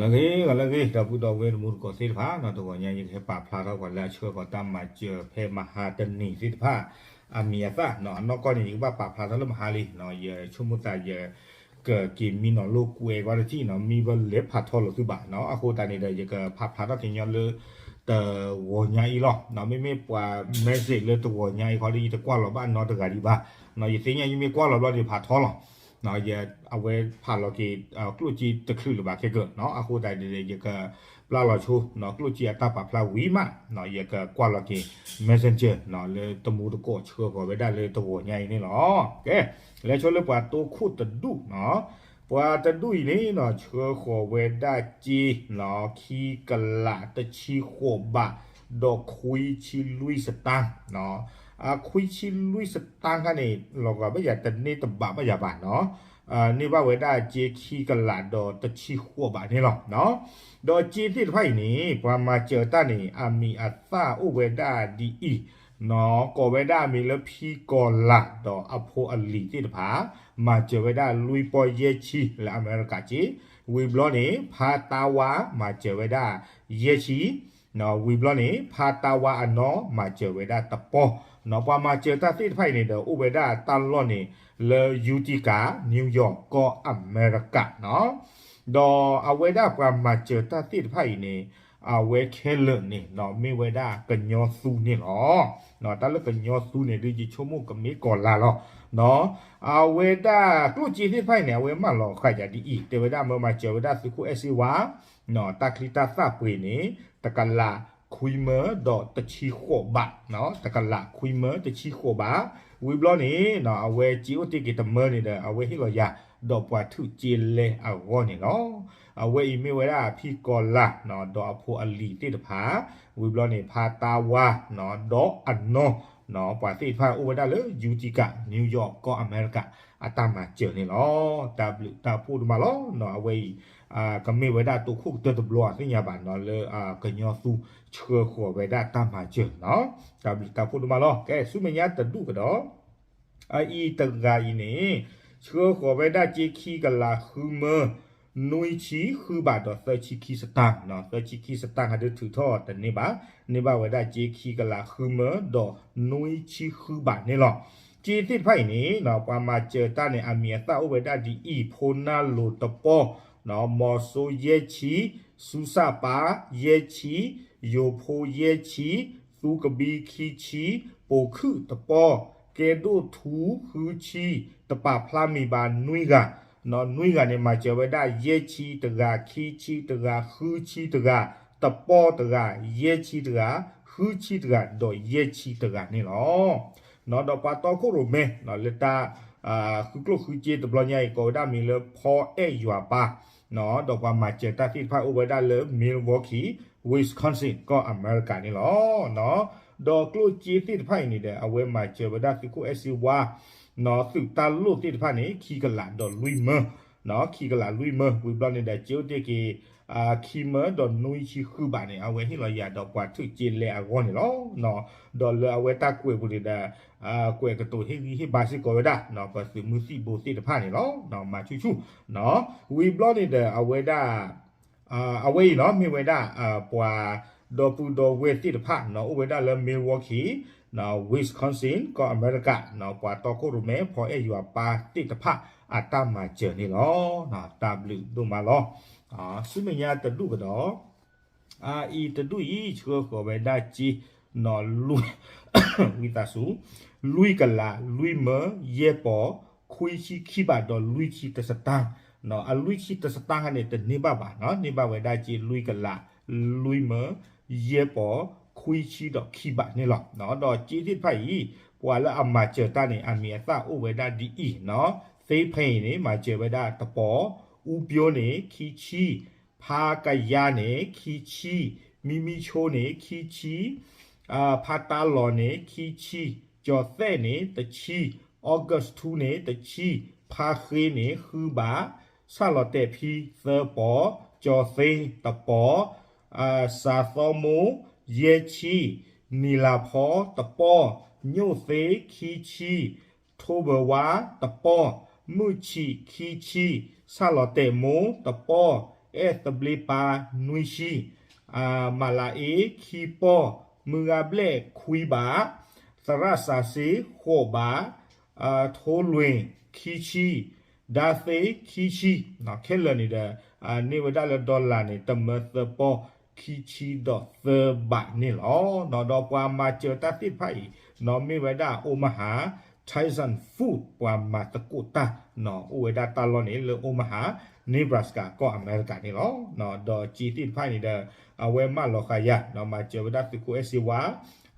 ဂ့ၤဂီၤလၢအဂ့ၤ ဒီပုၢ်ဒီဝဲၢ်တံၤသကိးသ့ၣ်တဖၣ်နီၤ, တဂီၤညါယကဟဲပာ်ဖျါထီၣ်ပှၤလၢအဆှၢဃီၤတၢ်မၤစၢၤဖဲမဟါတနံၤသ့ၣ်တဖၣ် အမံၤအသၣ်နီၤ, အနီၢ်ကီၢ်န့ၣ် ယကဘၣ်ပာ်ဖျါထီၣ်လၢမဟါလံနီၤ, ယဆိကမိၣ်သးယ ကက့ၤမံနီၤလိာ်ကွဲကွၢ်တထံၣ်နီၤ, မံဘၣ်လဲၤဖးထီလိာ်သုဘၣ်နီၤ, အဃိသတးန့ၣ်ဒီး ယကဖးဖျါထီၣ်ကညီလၢ တဂီၤညါအံၤလီၤ. မ့မ့ၢ်ပှၤ message လၢတဂီၤညါအံၤခီဒီး ယတကွၢ်လီၤဘၣ်နီတဂၤဒံးဘၣ်နီၤ, ယသ့ၣ်ညါယမ့ၢ်ကွၢ်လီၤဘျီဒီးဖးထီလီၤ. အဝဲဖးလီၤက့ၤ ကျိၣ်စ့တချုးလၢၤဘၣ်ခဲကၢၢ်, အဃိသတးဒီး ယကပျၢ်လီၤဆိ ကျိၣ်စ့အတၢ်ပာ်ဖျါဝံၤမး ယကကွၢ်လီၤက့ၤ messenger လၢတံၤသကိးဆှၢဃီၤဝဲဒၣ်လၢတဂီၤညါအံၤန့ၣ်လီၤ. ကဲ လဲၤဆိလၢပှၤတိခိၣ်တဒူၣ်နီၤ, ပှၤတဒူၣ်အံၤန့ၣ်နီၤ ဆှၢဃီၤဝဲဒၣ်စ့ ခံကလးတဆံဃိးဘး ဒီးခွံဆံလွံၢ်စတၢၣ်, အခွံဆံလွံၢ်စတၣ်ခါန့ၣ် လီၤဂာ်ဘၣ်ယၤတန့ၢ်တဘးဘၣ်ယၤဘၣ်နီၤ, န့ၢ်ဘၣ်ဝဲဒၣ်စ့ခံကလးဒီးတဆံဃိးဘးန့ၣ်လီၤ. ဒီးစ့သ့ၣ်တဖၣ်အံၤန့ၣ် ပှၤမၤစၢၤတၢ်န့ၣ် အမံၤအသၣ်အိၣ်ဝဲဒၣ်ဒ်အံၤနီၤ, ကိးဝဲဒၣ်အမံၤလၢဖံကီၤလၤ ဒီးအဖိအလံၤသ့ၣ်တဖၣ် မၤစၢၤဝဲဒၣ်လွံၢ်ပီၢ်ယဲၢ်ဆံလၢအမဲရကၤစ့, ဝံၤဘျီန့ၣ် ဖါတၢ်ဝါမၤစၢၤဝဲဒၣ်ယဲၢ်ဆံ ဝံၤဘျီန့ၣ် ဖါတၢ်ဝါအနီၢ်မၤစၢၤဝဲဒၣ်တပီၢ်နီၤ, ပှၤမၤစၢၤတၢ်သ့ၣ်တဖၣ်အံၤန့ၣ်ဒီး အိၣ်ဝဲဒၣ်တၢ်လီၢ်န့ၣ် လၢ Utica New York ကီၢ်အမဲရကၤနီၤ, ဒီးအဝဲဒၣ်ပှၤမၤစၢၤတၢ်သ့ၣ်တဖၣ်အံၤန့ၣ် အဝဲခဲလၢာ်န့ၣ်နီၤ မ့ၢ်ဝဲဒၣ်ကညီသူန့ၣ်လီၤ. တၢ်လၢကညီသူန့ၣ်ဒုး ယဆိကမိၣ်ကမ့ၢ်ကီၤလၤလီၤ. အဝဲဒၣ်ကျိၣ်စ့သ့ၣ်တဖၣ်အံၤန့ၣ် အဝဲမၢလီၤဃာ်ယၤဒ်အံၤ, တဲဝဲဒၣ်မၢမၤစၢၤဝဲဒၣ်သုးခိၣ်အဲၣ်စ့ဝါ တၢ်ချံတၢ်သၣ်ပှ့ၤန့ၣ် တကလးခွံမၢဒီးတဆံဃိးဘး, တကလးခွံမၢတဆံဃိးဘး, ဝံၤဘျီန့ၣ် အဝဲစ့အိၣ်တ့ၢ်က့ၤတမၢန့ၣ်ဒီး အဝဲဟ့ၣ်လီၤယၤ ဒီးပှၤထုးစ့လဲအဂီၢ်န့ၣ်လီၤ. အဝဲအံၤမ့ၢ်ဝဲဒၣ်ဖံကီၤလၤ ဒီးအဖိအလံၤသ့ၣ်တဖၣ်, ဝံၤဘျီန့ၣ် ဖါတၢ်ဝါ ဒီးအနီၢ် ပှၤသ့ၣ်တဖၣ်အိၣ်ဝဲဒၣ်လၢ Utica New York ကီၢ်အမဲရကၤ အတၢ်မၤစၢၤန့ၣ်လီၤ. တၢ်ဘျုးတၢ်ဖှိၣ်ဒိၣ်မးလီၤ. အဝဲအံၤ ကမ့ၢ်ဝဲဒၣ်တိခိၣ်ကတၢၢ်တဘျီအသ့ၣ်ညါဘၣ်နီၤ လၢကညီသူဆှၢဃီၤဝဲဒၣ်တၢ်မၤစၢၤနီၤ. တၢ်ဘျုးတၢ်ဖှိၣ်ဒိၣ်မးလီၤ. ကဲ ဆူမဲာ်ညါတဒူၣ်ကဒီး အအံၤတဂၤအံၤန့ၣ် ဆှၢဃီၤဝဲဒၣ်စ့ခံကလးဃုမၢ နွံဆံဃုဘးဒီးသၢဆံခံစတၢၣ်နီၤ, သၢဆံခံစတၢၣ်ခါဒုးထုးထီၣ်တန့ၢ်ဘၣ်, န့ၢ်ဘၣ်ဝဲဒၣ်စ့ခံကလးဃုမၢဒီးနွံဆံဃုဘးန့ၣ်လီၤ. စ့သ့ၣ်တဖၣ်အံၤန့ၣ် ပှၤမၤစၢၤတၢ်န့ၣ် အမံၤအသၣ်အိၣ်ဝဲဒၣ်ဒ်အံၤ, ဖိနၢ်လိၤတပီၢ်, မီၤစိယဲၢ်ဆံ, စူစၣ်ပၢ်ယဲၢ်ဆံ, ယိၤဖိယဲၢ်ဆံ, သူကဘံခံဆံ, ပိာ်ခုၣ်တပီၢ်, ကဲဒိၣ်ထူဃုဆံ, တပာ်ဖျါမံၤဘၣ်နွံဂၤ, နွံဂၤန့ၣ် မၤစၢၤဝဲဒၣ်ယဲၢ်ဆံတဂၤ, ခံဆံတဂၤ, ဃုဆံတဂၤ, တပီၢ်တဂၤ, ယဲၢ်ဆံတဂၤ, ဃုဆံတဂၤ, ဒီးယဲၢ်ဆံတဂၤန့ၣ်လီၤ. ဒီးပှၤတီခိၣ်ရိၣ်မဲ လၢတၢ် ဃုကျိၣ်ဃုစ့တဘျီညါအံၤ ကိးဝဲဒၣ်မံၤလၢဖီအဲၣ်ယွၤပၢ်, ဒီးပှၤမၤစၢၤတၢ်သ့ၣ်တဖၣ်အိၣ်ဝဲဒၣ်လၢ Milwaukee, Wisconsin ကီၢ်အမဲရကၤန့ၣ်လီၤ. ဒီးကျိၣ်စ့သ့ၣ်တဖၣ်အံၤန့ၣ်ဒီး အဝဲမၤစၢၤဝဲဒၣ်သုးခိၣ်အဲၣ်စ့ဝါ သုးတၢ်လိၣ်သ့ၣ်တဖၣ်န့ၣ် ခံကလးဒီးလွံၢ်မၢ, ခံကလးလွံၢ်မၢ, ဝံၤဘျီန့ၣ်ဒီး စ့အိၣ်တ့ၢ်က့ၤ ခံမၢဒီးနွံဆံဃုဘးန့ၣ် အဝဲဟ့ၣ်လီၤယၤဒီးပှၤထုးစ့လဲအဂီၢ်န့ၣ်လီၤ. ဒီးလၢအဝဲတၢ်ကွဲးပူၤန့ၣ်ဒီး ကွဲးကတိၤဟ့ၣ်ဂံၢ်ဟ့ၣ်ဘါစ့ၢ်ကီးဝဲဒၣ် ပသုးမုၢ်သံၣ်ဘိသ့ၣ်တဖၣ်န့ၣ်လီၤ. မၤဆူၣ်ဆူၣ်, ဝံၤဘျီန့ၣ်ဒီး အဝဲဒၣ် အဝဲအံၤနီၤ မ့ၢ်ဝဲဒၣ် ပှၤဒီပုၢ်ဒီဝဲၢ်သ့ၣ်တဖၣ်နီၤ အိၣ်ဝဲဒၣ်လၢ Milwaukee, Wisconsin ကီၢ်အမဲရကၤ ပှၤတီခိၣ်ရိၣ်မဲ ဖီအဲၣ်ယွၤပၢ်သ့ၣ်တဖၣ် အတၢ်မၤစၢၤန့ၣ်လီၤ. တၢ်ဘျုးဒိၣ်မးလီၤ. ဆူမဲာ်ညါတဒူၣ်ကဒီး အအံၤတဒူၣ်အံၤ ဆှၢဃီၤဝဲဒၣ်စ့နီၤ လွံၢ် ဝံသးစူၤ လွံၢ်ကလး လွံၢ်မၢ ယဲၢ်ပီၤ ခွံဆံခံဘးဒီးလွံၢ်ဆံတစတၢ်, အလွံၢ်ဆံတစတၢ်ခါန့ၣ် တန့ၢ်ဘၣ်ဘၣ်နီၤ, န့ၢ်ဘၣ်ဝဲဒၣ်စ့လွံၢ်ကလး လွံၢ်မၢ ယဲၢ်ပီၤ ခွံဆံဒီးခံဘးန့ၣ်လီၤ. ဒီးစ့သ့ၣ်တဖၣ်အံၤ ပှၤလၢအမၤစၢၤတၢ်န့ၣ် အမံၤအသၣ်အိၣ်ဝဲဒၣ်ဒ်အံၤနီၤ, သ့ဖဲအံၤန့ၣ် မၤစၢၤဝဲဒၣ်တပီၤ, အူပျိန့ၣ် ခံဆံ, ဖါကယါန့ၣ် ခံဆံ, မံမံဆိန့ၣ် ခံဆံ, ဖါတၢ်လီၤန့ၣ် ခံဆံ, ကၠီၤသဲၣ်န့ၣ် တဆံ, အီကူးစထူန့ၣ် တဆံ, ဖါဃ့န့ၣ် ဃုဘး, ဆၣ်လီၤတဲာ်ဖံ သၢပီၤ, ကၠီၤသ့ တပီၤ, စၤသီမိ ယဲၢ်ဆံ, နံၤလၤဖီ တပီၤ, ညိၣ်သ့ ခံဆံ, ထိဘၢဝါ တပီၤ, မုၢ်ဆံး ခံဆံ, ဆၣ်လီၤတဲာ်မိ တပီၤ, အဲၣ်သဘျ့ပၢ်နွံဆံ, မၤလၤအ့ခံပီၢ်, မုၢ်ဂၤဘျဲၣ်ခွံဘး, သရၣ်စးစ့ဃိးဘး, ထိလွ့ၣ်ခံဆံ, ဒါသ့ခံဆံ, ခဲလၢာ်န့ၣ်ဒီး န့ၢ်ဝဲဒၣ်လၢ dollar န့ၣ် တမၢသၢပီၢ်ခံဆံဒီးသၢဘးန့ၣ်လီၤ. ဒီးပှၤမၤစၢၤတၢ်သ့ၣ်တဖၣ်အံၤ မ့ၢ်ဝဲဒၣ် Omaha Tyson Foods ပှၤမၤသကိးတၢ် အိၣ်ဝဲဒၣ်တၢ်လီၢ်န့ၣ်လၢ Omaha Nebraska ကီၢ်အမဲရကၤန့ၣ်လီၤ. ဒီးစ့သ့ၣ်တဖၣ်န့ၣ်ဒီး အဝဲမၢလီၤဃာ်ယၤ မၤစၢၤဝဲဒၣ်သုးခိၣ်အဲၣ်စ့ဝါ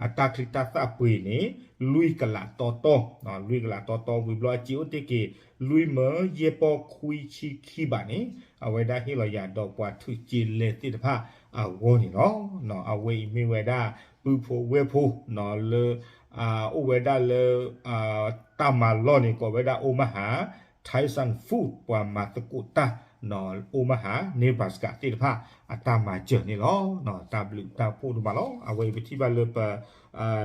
အတၢ်ချံတၢ်သၣ်ပှ့ၤန့ၣ် လွံၢ်ကလးတီတီ, လွံၢ်ကလးတီတီဝံၤဘျီ စ့အိၣ်တ့ၢ်က့ၤ လွံၢ်မၢယဲၢ်ပီၢ်ခွံဆံခံဘးန့ၣ် အဝဲဒၣ်ဟ့ၣ်လီၤယၤဒီးပှၤထုးက့လဲသ့ၣ်တဖၣ်အဂီၢ်န့ၣ်လီၤ. အဝဲအံၤမ့ၢ်ဝဲဒၣ် ပုၢ်ဖိဝဲၢ်ဖိ လၢ အိၣ်ဝဲဒၣ်လၢ တၢ်မၤလီၢ်န့ၣ် ကိးဝဲဒၣ် Omaha Tyson Foods ပှၤမၤသကိးတၢ် Omaha Nebraska သ့ၣ်တဖၣ် အတၢ်မၤစၢၤန့ၣ်လီၤ. တၢ်ဘျုးတၢ်ဖှိၣ်ဒိၣ်မးလီၤ. အဝဲအံၤပထံၣ်ဘၣ်လၢပ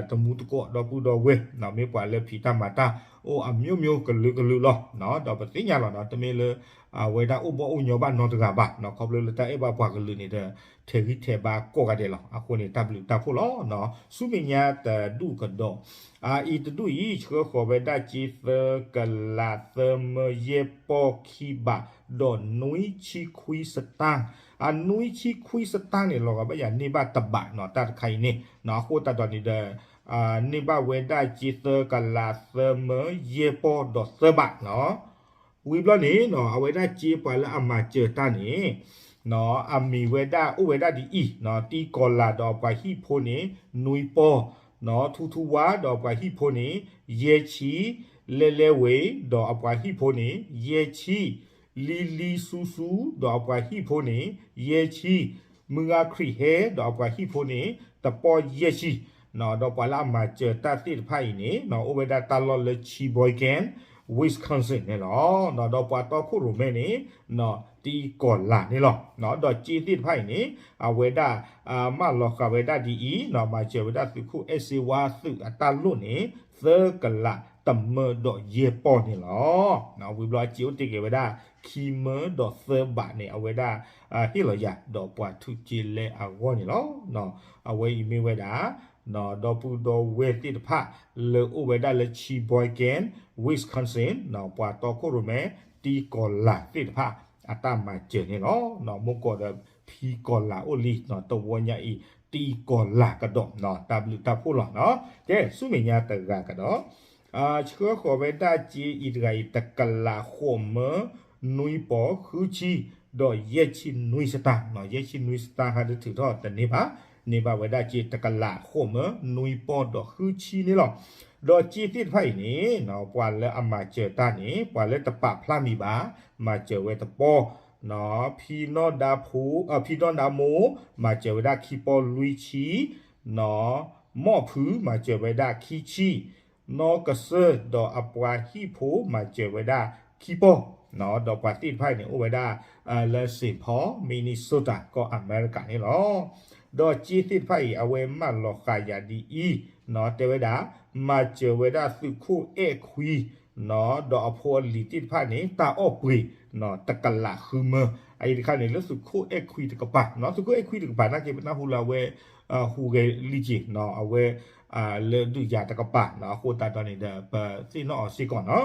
တမူတကိးဒီပုၢ်ဒီဝဲၢ် မ့ၢ်ပှၤလၢဖံးတၢ်မၤတၢ်အိၣ်အမျိုးမျိုးကလုာ်ကလုာ်လီၤ. ဒီးပသ့ၣ်ညါလီၤ တမ့ၢ်လၢ အဝဲဒၣ်အိၣ်ဘၣ်အိၣ်ညီဘၣ်နီတဂၤဘၣ်, ခီဖျိလၢတၢ်အဲၣ်ဘၣ်ပှၤကလုာ်န့ၣ်ဒီး ထဲးဂံၢ်ထဲးဘါကိးဂၤဒဲးလီၤ. အဃိန့ၣ် တၢ်ဘျုးတၢ်ဖှိၣ်လီၤ. ဆူမဲာ်ညါတဒူၣ်ကဒီး, အအံၤတဒူၣ်အံၤ ဆှၢဃီၤဝဲဒၣ်စ့သၢကလးသၢမၢယဲၢ်ပီၢ်ခံဘး ဒီးနွံဆံခွံစတၢၢ်, အနွံဆံခွံစတၢၢ်န့ၣ် လီၤဂာ်ဘၣ်ယၤန့ၢ်ဘၣ်တဘးနီၤ တၢ်တခါအံၤန့ၣ် အဃိသတးဒီးန့ၣ်ဒီး န့ၢ်ဘၣ်ဝဲဒၣ်စ့သၢကလးသၢမၢယဲၢ်ပီၢ်ဒီးသၢဘးနီၤ. ဝံၤဘျီန့ၣ် အဝဲဒၣ်စ့ပှၤလၢအမၤစၢၤတၢ်န့ၣ် အမံၤဝဲဒၣ်အိၣ်ဝဲဒၣ်ဒ်အံၤ, တံကီၤလၤဒီးအပှၤဟံၣ်ဖိန့ၣ် နွံပီၢ်, ထူထူဝါဒီးအပှၤဟံၣ်ဖိန့ၣ် ယဲၢ်ဆံ, လဲလဲဝ့ၤဒီးအပှၤဟံၣ်ဖိန့ၣ် ယဲၢ်ဆံ, လံလံစူစူဒီးအပှၤဟံၣ်ဖိန့ၣ် ယဲၢ်ဆံ, မုၢ်ဂၤခရံာ်ဟဲဒီးအပှၤဟံၣ်ဖိန့ၣ် တပီၢ်ယဲၢ်ဆံ, ဒီးပှၤလၢအမၤစၢၤတၢ်သ့ၣ်တဖၣ်အံၤန့ၣ် အိၣ်ဝဲဒၣ်တၢ်လီၢ်လၢ Sheboygan, Wisconsin န့ၣ်လီၤ. ဒီးပှၤတီခိၣ်ရိၣ်မဲန့ၣ် တံကီၤလၤန့ၣ်လီၤ. ဒီးစ့သ့ၣ်တဖၣ်အံၤန့ၣ် အဝဲဒၣ် မၢလီၤဃာ်ဝဲဒၣ်ဒ်အံၤ, မၤစၢၤဝဲဒၣ်သုးခိၣ်အဲၣ်စ့ဝါသုးအတၢ်လိၣ်န့ၣ် သၢကလးတမၢဒီးယဲၢ်ပီၢ်န့ၣ်လီၤ. ဝံၤဘျီစ့အိၣ်တ့ၢ်က့ၤဝဲဒၣ် ခံမၢဒီးသၢဘးန့ၣ် အဝဲဒၣ် ဟ့ၣ်လီၤယၤ ဒီးပှၤထုးက့လဲအဂီၢ်န့ၣ်လီၤ. အဝဲအံၤမ့ၢ်ဝဲဒၣ် ဒီပုၢ်ဒီဝဲၢ်သ့ၣ်တဖၣ် လၢအိၣ်ဝဲဒၣ်လၢ Sheboygan, Wisconsin ပှၤတီခိၣ်ရိၣ်မဲ တံကီၤလၤသ့ၣ်တဖၣ် အတၢ်မၤစၢၤန့ၣ်လီၤ. မ့ၢ်ကီးဒီးဖံကီၤလၤအိၣ်လံ တဝီညါအံၤ တံကီၤလၤကဒီး တၢ်ဘျုးတၢ်ဖှိၣ်လီၤ. ကဲ ဆူမဲာ်ညါတဂၤကဒီး ဆှၢဃီၤဝဲဒၣ်စ့အံၤတဂၤအံၤ တကလးဃိးမၢ နွံပီၢ်ဃုဆံ ဒီးယဲၢ်ဆံနွံစတၢၢ်, ယဲၢ်ဆံနွံစတၢၢ်ဟးဒုးထုးထီၣ်တန့ၢ်ဘၣ်, န့ၢ်ဘၣ်ဝဲဒၣ်စ့တကလးဃိးမၢ နွံပီၢ်ဒီးဃုဆံန့ၣ်လီၤ. ဒီးစ့သ့ၣ်တဖၣ်အံၤန့ၣ် ပှၤလၢအမၤစၢၤတၢ်န့ၣ် ပှၤလၢတပာ်ဖျါမံၤဘၣ် မၤစၢၤဝဲတပီၢ်, ဖံနီၢ်ဒါဖိ, ဖံနီၢ်ဒါမိၢ် မၤစၢၤဝဲဒၣ်ခံပီၢ်လွံၢ်ဆံ, နီၢ်မီၣ်ဖု မၤစၢၤဝဲဒၣ်ခံဆံ, နီၢ်ကစၢၢ်ဒီးအပှၤဟံၣ်ဖိ မၤစၢၤဝဲဒၣ်ခံပီၢ်, ဒီးပှၤသ့ၣ်တဖၣ်အံၤန့ၣ် အိၣ်ဝဲဒၣ်လၢ Saint Paul, Minnesota ကီၢ်အမဲရကၤန့ၣ်လီၤ. ဒီးစ့သ့ၣ်တဖၣ်အံၤ အဝဲမၢလီၤဃာ်ယၤဒ်အံၤ, တဲဝဲဒၣ် မၤစၢၤဝဲဒၣ်သုးခိၣ်အဲၣ်ခွံ ဒီးအဖိအလံၤသ့ၣ်တဖၣ်န့ၣ် တၢ်အီၣ်ပှ့ၤ တကလးဃုမၢ, အအံၤတခါန့ၣ် လၢသုးခိၣ်အဲၣ်ခွံတကပၤ, သုးခိၣ်အဲၣ်ခွံတကပၤ နာ်က့ပနၢ်ဟူလၢအဝဲ ဟူးဂဲၤလံက့ၤ အဝဲ လၢဒုးယၤတကပၤ အဃိသတးဒီးန့ၣ်ဒီး ပသ့ၣ်နီၣ်အီၤစ့ၢ်ကီးနီၤ,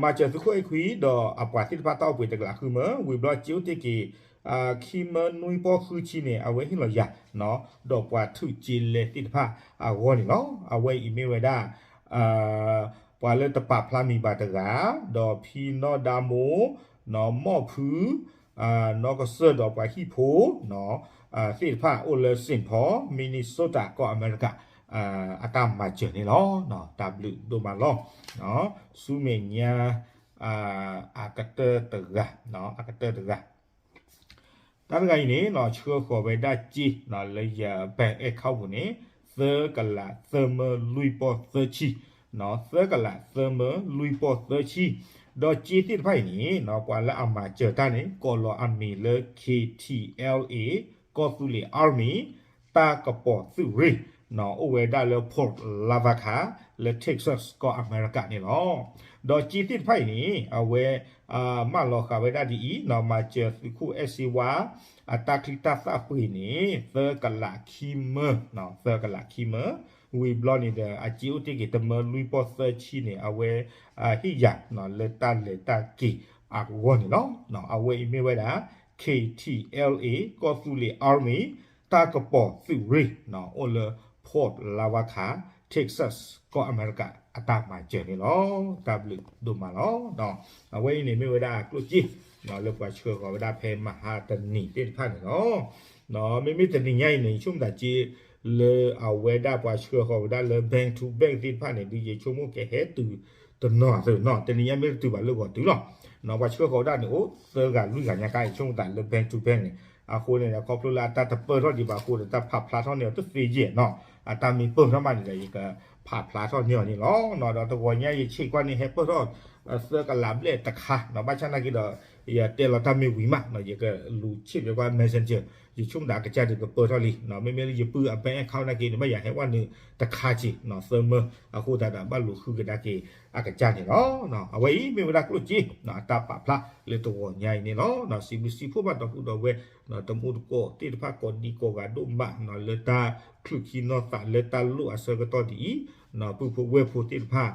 မၤစၢၤသုးခိၣ်အဲၣ်ခွံဒီးအပှၤသ့ၣ်တဖၣ်တၢ်အီၣ်ပှ့ၤတကလးဃုမၢ, ဝံၤဘျီစ့အိၣ်တ့ၢ်က့ၤ ခံမၢနွံပီၢ်ဃုဆံန့ၣ် အဝဲဟ့ၣ်လီၤယၤ ဒီးပှၤထုးက့လဲသ့ၣ်တဖၣ်အဂီၢ်န့ၣ်လီၤ. အဝဲအံၤမ့ၢ်ဝဲဒၣ် ပှၤလၢတပာ်ဖျါမံၤဘၣ်တဂၤ, ဒီးဖံနီၢ်ဒါမိၢ်, နီၢ်မီၣ်ဖု, နီၢ်ကစၢၢ်ဒီးပှၤဟံၣ်ဖိ သ့ၣ်တဖၣ်အိၣ်လၢ Saint Paul, Minnesota ကီၢ်အမဲရကၤ အတၢ်မၤစၢၤန့ၣ်လီၤ. တၢ်ဘျုးဒိၣ်မးလီၤ. ဆူမဲာ်ညါ အကတၢၢ်တဂၤ, အကတၢၢ်တဂၤ တၢ်တဂၤအံၤန့ၣ် ဆှၢဃီၤဝဲဒၣ်စ့ လၢယ bank account ပူၤန့ၣ် သၢကလးသၢမၢလွံၢ်ပီၢ်သၢဆံ, သၢကလးသၢမၢလွံၢ်ပီၢ်သၢဆံ, ဒီးစ့သ့ၣ်တဖၣ်အံၤန့ၣ် ပှၤလၢအမၤစၢၤတၢ်န့ၣ် ကိးလီၤအမံၤလၢ K T L A ကီၢ်သူလ့ၤ Army တၢ်ကပီၤသုးရ့ၣ် အိၣ်ဝဲဒၣ်လၢ Port Lavaca, လၢ Texas ကီၢ်အမဲရကၤန့ၣ်လီၤ. ဒီးက့သ့ၣ်တဖၣ်အံၤန့ၣ် အဝဲ မၢလီၤဃာ်ဝဲဒၣ်ဒ်အံၤနီၤ, မၤစၢၤသုးခိၣ်အဲၣ်စ့ဝါ အတၢ်ချံတၢ်သၣ်ပှ့ၤန့ၣ် သၢကလးခံမၢ, သၢကလးခံမၢ, ဝံၤဘျီန့ၣ်ဒီး အက့အိၣ်တ့ၢ်က့ၤတမၢလွံၢ်ပီၢ်သၢဆံန့ၣ် အဝဲ ဟ့ၣ်ယၤ လၢတၢ်လဲၤတၢ်က့ၤအဂီၢ်န့ၣ်လီၤ. အဝဲအံၤမ့ၢ်ဝဲဒၣ် K T L A ကီၢ်သူလ့ၤ Army တၢ်ကပီၤသုးရ့ၣ် အိၣ်လၢ Fort Lavaca, Texas ကီၢ်အမဲရကၤ အတၢ်မၤစၢၤန့ၣ်လီၤ. တၢ်ဘျုးဒိၣ်မးလီၤ. အဝဲအံၤန့ၣ်မ့ၢ်ဝဲဒၣ်ကျိၣ်စ့ လၢပှၤဆှၢဃီၤဝဲဒၣ်ဖဲမဟါတနံၤသ့ၣ်တဖၣ်န့ၣ်လီၤ. မ့မ့ၢ်တနံၤညါအံၤန့ၣ် ယဆိကမိၣ်သးက့ လၢအဝဲဒၣ်ပှၤဆှၢဃီၤဝဲဒၣ်လၢ bank to bank သ့ၣ်တဖၣ်န့ၣ် ဒုးယဆိကမိၣ်ကဟဲတုၤတနီၤသနီၤ, တနံၤညါမ့ၢ်တတုၤဘၣ်လၢဂီၤတုၤလီၤ. ပှၤဆှၢဃီၤဝဲဒၣ်န့ၣ် အိၣ်သၢဂၤလွံၢ်ဂၤညါကါ ယဆိကမိၣ်သးလၢ bank to bank န့ၣ်, အဃိန့ၣ်ဒီး ခီဖျိလၢအတၢ်တပၢၢ်ထီၣ်ဒံးဘၣ်အဃိဒီး တၢ်ဖးဖျါထီၣ်န့ၢ်အီၤတသ့ယဲၢ်နီၤ, အတၢ်မ့ၢ်ပၢၢ်ထီၣ်မးန့ၣ်ဒီး ယကဖးဖျါထီၣ်န့ၢ်အီၤန့ၣ်လီၤ. ဒီးတဂီၤညါယဆ့ၣ်ကွၢ်န့ၣ် ဟဲပၢၢ်ထီၣ် သၢကလးဘျဲၣ်တခါနီၤ, ဘၣ်ဆၣ်နာ်က့ဒီး ယတဲလီၤတၢ်မ့ၢ်ဝံၤမးနီၤ, ယကလူၤဆ့ၣ်ပျဲကွၢ် messenger, ယဆိကမိၣ်သးအကစၢ်ဒုးကပၢၢ်ထီၣ်လံ, မ့မ့ၢ်လၢယပုၢ်အ bank account နာ်က့န့ၣ် ဘၣ်ယၤဟဲဝဲနုာ်တခါက့ၤနီၤ, သၢမၢ, အဃိသတးဒီး ဘၣ်လူၤဃုကဒါက့ၤအကစၢ်န့ၣ်လီၤ. အဝဲအံၤမ့ၢ်ဝဲဒၣ်ကျိၣ်စ့ အတၢ်ပာ်ဖျါလၢတဂီၤညါအံၤန့ၣ်လီၤ. စံးဘျုးစံးဖှိၣ်ဘၣ်ဒီပုၢ်ဒီဝဲၢ် တမူတကိးသ့ၣ်တဖၣ်ကိးဒံကိးဂၤဒိၣ်မး လၢတၢ်ချုးခံနီၢ်သးလၢတၢ်လိၣ်အဆၢကတီၢ်ဒ်အံၤ, ပုၢ်ဖိဝဲၢ်ဖိသ့ၣ်တဖၣ်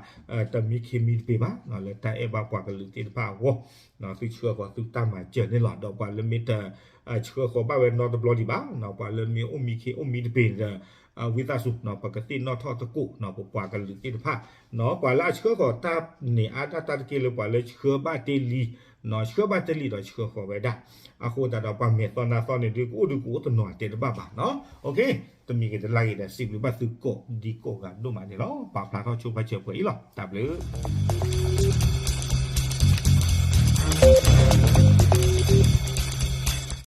တမံခ့မံတပ့ၤဘၣ် လၢတၢ်အဲၣ်ဘၣ်ပှၤကလုာ်သ့ၣ်တဖၣ်အဂီၢ်, သုဆှၢဃီၤသုတၢ်မၤစၢၤန့ၣ်လီၤ. ဒီးပှၤလၢမ့ၢ်တ ဆှၢဃီၤဘၣ်ဝဲနီတဘျီဒံးဘၣ်, ပှၤလၢမ့ၢ်အိၣ်မံခ့အိၣ်မံတပ့ၤဒီး ဝံသးစူၤ ပကသ့ၣ်နီၣ်ထီၣ်သကိး ပပှၤကလုာ်သ့ၣ်တဖၣ်, ပှၤလၢအဆှၢဃီၤတၢ်န့ၣ် အါဒၣ်တၢ်တက့ၢ်လၢပှၤလၢဆှၢဘၣ်တ့ၢ်လံ, ဆှၢဘၣ်တ့ၢ်လံဒီးဆှၢဃီၤဝဲဒၣ်, အဃိသတးဒီးပှၤမဲာ်သီနါသီန့ၣ်ဒုး ကအိၣ်ဒုးကအိၣ်တနီၤတဲတဘၣ်ဘၣ်နီၤ. တမံၤဂ့ၤတလါဂ့ၤဒီး စံးဘျုးဘၣ်သုကိးဒံကိးဂၤဒိၣ်မးန့ၣ်လီၤ. ပာ်ဖျါထီၣ်ဆိပာ်စၢၤပှဲၤအံၤလီၤ. တၢ်ဘျုး